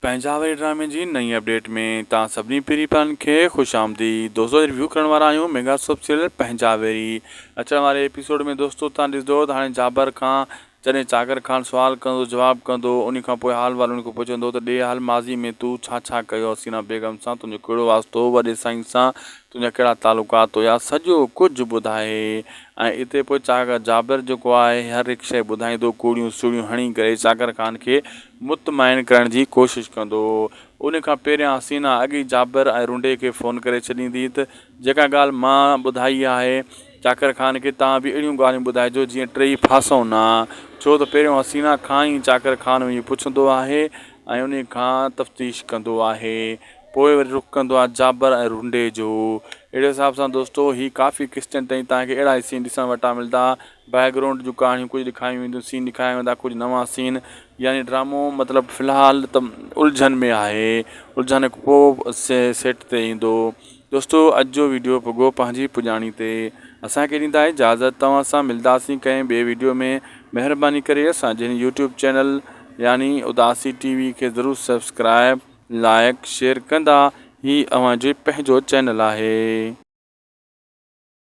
پنهنجا واري ڊرامي جي نئين اپڊيٽ ۾ توهان سڀني پرين پيارن کي خوش آمديد دوستو ريويو ڪرڻ وارا آهيون ميگا سوپ سيريل پنهنجا ويري اچڻ واري ايپيسوڊ ۾ دوستو توهان ڏسندو ته هاڻي جابر کان جڏهن چاڪر خان سوال ڪندو جواب ڪندو ان کان پوء حال وال ان کي پڇندو ته ڏي حال ماضي ۾ تو ڇا ڇا ڪيو حسينا بيگم سان تنهنجو ڪهڙو واسطو هو وڏي سائين سان تنهنجا ڪهڙا تعلقات هيا سڄو ڪجهه ٻڌائي ۽ اتي پوء چاڪر جابر جيڪو آهي هر هڪ شيء ٻڌائيندو ڪوڙيون سوڙيون هڻي ڪري چاڪر خان کي مطمئن ڪرڻ جي ڪوشش ڪندو. ان کان پهريان حسينا اڳ ئي جابر ۽ رنڊي کي فون ڪري ڇڏيندي ته جيڪا ڳالهه مان ٻڌائي آهي چاڪر خان کي توهان به اهڙيون ڳالهيون ٻڌائجو جيئن ٽيئي ڦاسون نه. ڇو ته پهريون حسينا کان ئي چاڪر خان وڃي پڇندو آهي ۽ انهي کان تفتيش ڪندو آهي. پوء وري رخ ڪندو آهي جابر ۽ رنڊي جو. اهڙي حساب سان دوستو هي ڪافي قسطن تائين توهان کي اهڙا ئي سين ڏسڻ وٽان ملدا. بيڪ گرائونڊ جون ڪهاڻيون ڪجهه ڏيکاريون وينديون سين ڏيکاريا ويندا ڪجهه نوان سين يعني ڊرامو مطلب في الحال ته الجهن ۾ آهي الجهن کان پوء سيٽ تي ايندو دوستو اڄ جو ويڊيو پڳو پنهنجي پڄاڻي تي اسان کي ڏيندا اجازت توهان سان ملداسين ڪنهن ٻئي ويڊيو ۾ مهرباني ڪري اسان جي هن يوٽيوب چينل يعني اداسي ٽي وي کي ضرور سبسڪرائب لائڪ شيئر ڪندا هي اوهان جو پنهنجو چينل آهي.